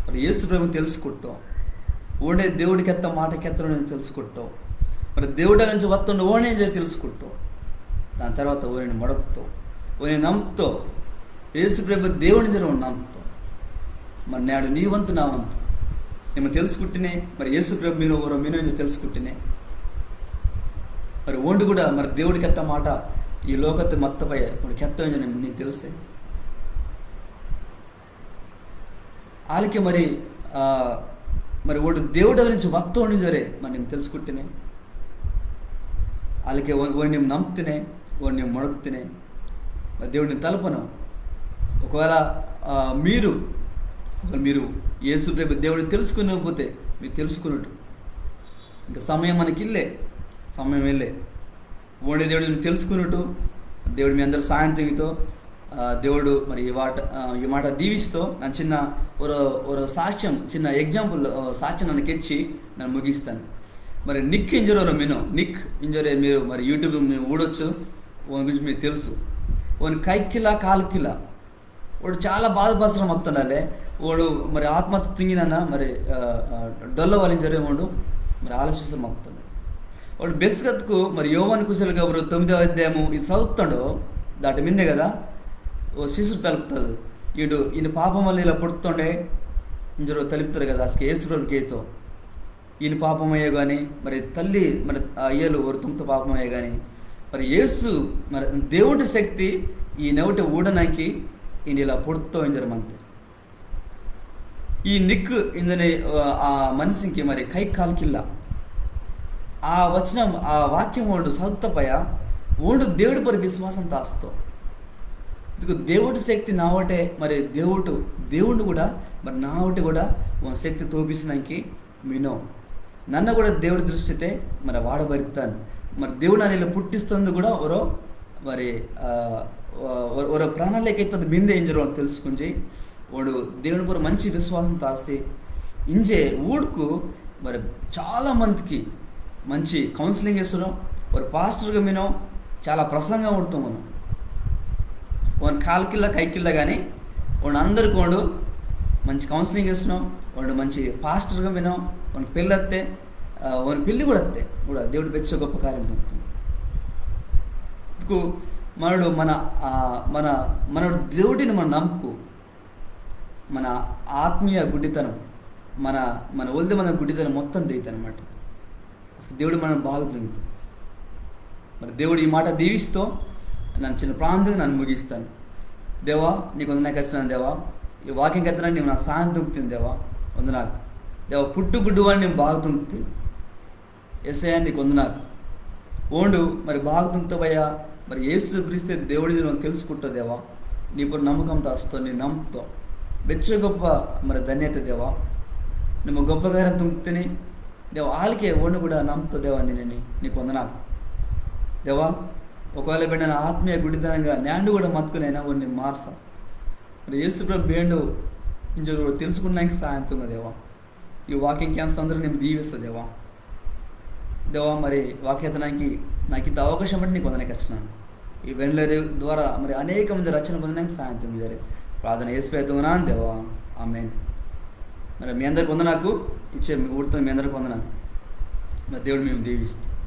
మరి యేసు ప్రభుని తెలుసుకుట్టో. ఓండే దేవుడు కెత్త మాట కెత్తనోండు ఇంజి తెలుసుకుట్టో. మరి దేవుడి దగ్గర నుంచి వత్తోండు ఓండే ఇంజోరె తెలుసుకుట్టో. దాని తర్వాత ఓనిని మొడత్తో, ఓనిని నమ్తో. యేసు ప్రభు దేవుడు ఇంజోరె ఓండు నమ్తో. మరి నేడు నీ వంతు నా వంతు. నిమ్మ తెలుసుకుట్టినే, మరి యేసు ప్రభు మినో ఒరో మినో ఇంజి తెలుసుకుట్టినే. మరి ఓండు కూడా మరి దేవుడు కెత్త మాట ఈ లోకతి మత్త పయ ఓండు కెత్తో ఇంజి నీకు తెలుసే. ఆలకే మరి, ఆ, మరి ఓండు దేవుడి దగ్గర నుంచి వత్తోండు ఇంజోరె మరి నిమ్మ తెలుసుకుట్టినే. ఆలకే ఓ-, ఓనిని నిమ్మ నమ్తినే, ఓనిని నిమ్మ మొడత్తినే. మరి దేవుడిని తలపను. ఒకవేళ, ఆ, మీరు, ఒకవేళ మీరు యేసు ప్రభు దేవుడిని తెలుసుకునకపోతే, మీరు తెలుసుకున్నట్టు. ఇంకా సమయం మనకిల్లే, సమయం ఇల్లే. ఓండే దేవుడిని తెలుసుకున్నట్టు, దేవుడు మీ అందరు సాయం తుంగితో, ఆ, దేవుడు మరి ఈ మాట, ఆ, ఈ మాట దీవిస్తో, నన్న చిన్న ఒరో, ఒరో సాక్ష్యం, చిన్న example, ఆ, సాక్ష్యం నన్న కెచ్చి నన్న ముగిస్తాను. మరి నిక్ ఇంజోరె ఒరో మినో, నిక్ ఇంజోరె మీరు మరి YouTube మీరు ఊడొచ్చు, ఓని గురించి మీకు తెలుసు. ఓని కైకిలా కాల్కిలా. ఓండు చాలా బాధపరచడం వస్తుండాలి. ఓండు మరి ఆత్మహత్య తుంగినన్నా మరి, ఆ, ఆ, డొల్లవాలింజోరె ఓండు మరి ఆలోచిస్తాం వస్తుండే. ఓండు బెస్కత్కు మరి యోవాను కుశల కబురు తొమ్మిదవ అధ్యాయము ఇది చదువుతాడో దాటి మిందే కదా, ఓ శిష్యుడు తలుపుతాడు. ఈడు ఈయన పాపం వల్ల ఇలా పుడుతుండే ఇంజోరె తలుపుతారు కదా, అసలు యేసు ప్రభు కేతో. ఈయన పాపమయ్యో కానీ, మరి తల్లి, మరి ఆ అయ్యలు ఒరో తుంగత పాపమయ్యో కానీ, మరి యేసు, మరి దేవుడి శక్తి ఈయన ఒకటి ఊడనాకి ఈయన ఇలా పుడుతో ఇంజోరె మంతే. ఈ నిక్ ఇందని, ఆ, ఆ మనిషికి మరి కై కాల్కిల్లా. ఆ వచనం, ఆ వాక్యం ఓండు చదువుత పయ ఓండు దేవుడి పరి విశ్వాసం తాస్తో. ఇందుకు దేవుడి శక్తి నావటే, మరి దేవుడు, దేవుడు కూడా మరి నావటే కూడా ఓని శక్తి తోపిసినాకి మినో. నన్న కూడా దేవుడి దృష్టితే మరి వాడబరితాను. మరి దేవుడు నన్ను ఇలా పుట్టిస్తుంది కూడా ఒరో మరి, ఆ, ఒ-, ఒరో ప్రణాళిక ఇత్తది మిందే ఇంజోరె తెలుసుకుంజి, ఓండు దేవుడి పరి మంచి విశ్వాసం తాసి ఇంజే ఊడుకు మరి చాలా మందికి మంచి counselling ఇస్తున్నాం. ఒరో పాస్టర్గా మినో చాలా ప్రసంగం ఉంటున్నాం. ఓని కాల్కిల్లా కైకిల్లా కానీ ఓండు అందరికి ఓండు మంచి counselling ఇస్తున్నాం. ఓండు మంచి పాస్టర్గా మినో, ఓని పెళ్ళి అత్తే, ఆ, ఓని పెళ్ళి కూడా అత్తే కూడా దేవుడు బెచ్చో గొప్ప కార్యం తుంగుతుంది. ఇందుకు మనడు మన, ఆ, మన, మనడు దేవుడిని మన నమ్ముకు మన ఆత్మీయ గుడ్డితనం, మన, మన ఒలిది మన గుడ్డితనం మొత్తం దెయితే అనమాట. అసలు దేవుడు మనం బాగుతుంగితో. మరి దేవుడు ఈ మాట దీవిస్తో నన్న చిన్న ప్రార్థన నన్న ముగిస్తాను. దేవా, నీకు వందనాకు కెచ్చినాను దేవా. ఈ వాక్యం కెత్తనాకి నీవు నాకు సాయం తుంగుతిని దేవా. వందనాకు దేవా, పుట్టు గుడ్డివాడిని బాగుతుంగితిని. యేసయ్యా, నీకు వందనాకు. ఓండు మరి బాగుతుంగితో పయ, మరి యేసు క్రీస్తే దేవుడిని నన్న తెలుసుకుట్టో దేవా. నీ పరి నమ్మకం తాస్తో, నీ నమ్ముతో. బెచ్చో గొప్ప మరి ధన్యత దేవా. నిమ్మ గొప్ప కార్యం తుంగితిని దేవా. ఆలకే ఓండు కూడా నమ్ముతో దేవా నిన్నిని. నీకు వందనాకు దేవా. ఒకవేళ బిడ్డన ఆత్మీయ గుడ్డితనంగా నేండు కూడా మత్కునైనా ఓనిని మార్సా. మరి యేసు ప్రభు బేండో ఇంజోరె తెలుసుకున్నాకి సాయం తుంగ దేవా. ఈ వాక్యం కేంజస్తందరిని నిమ్మ దీవిస్తో దేవా. దేవా, మరి వాక్యం కెత్తనాకి నాకు ఇంత అవకాశం బట్టి నీకు వందనాకు కెచ్చినాను. ఈ వెన్లరి ద్వారా మరి అనేక మంది రక్షణ పొందనాకి సాయం తుంగ ఇంజోరె ప్రార్థన యేసు పేరుతో తుంగునాను దేవా. ఆమేన్. మరి మీ అందరికి వందనాకు. ఇచ్చే మీ ఊడితో మీ అందరికి వందనాకు. మరి దేవుడు మిమ్ము దీవిస్తో.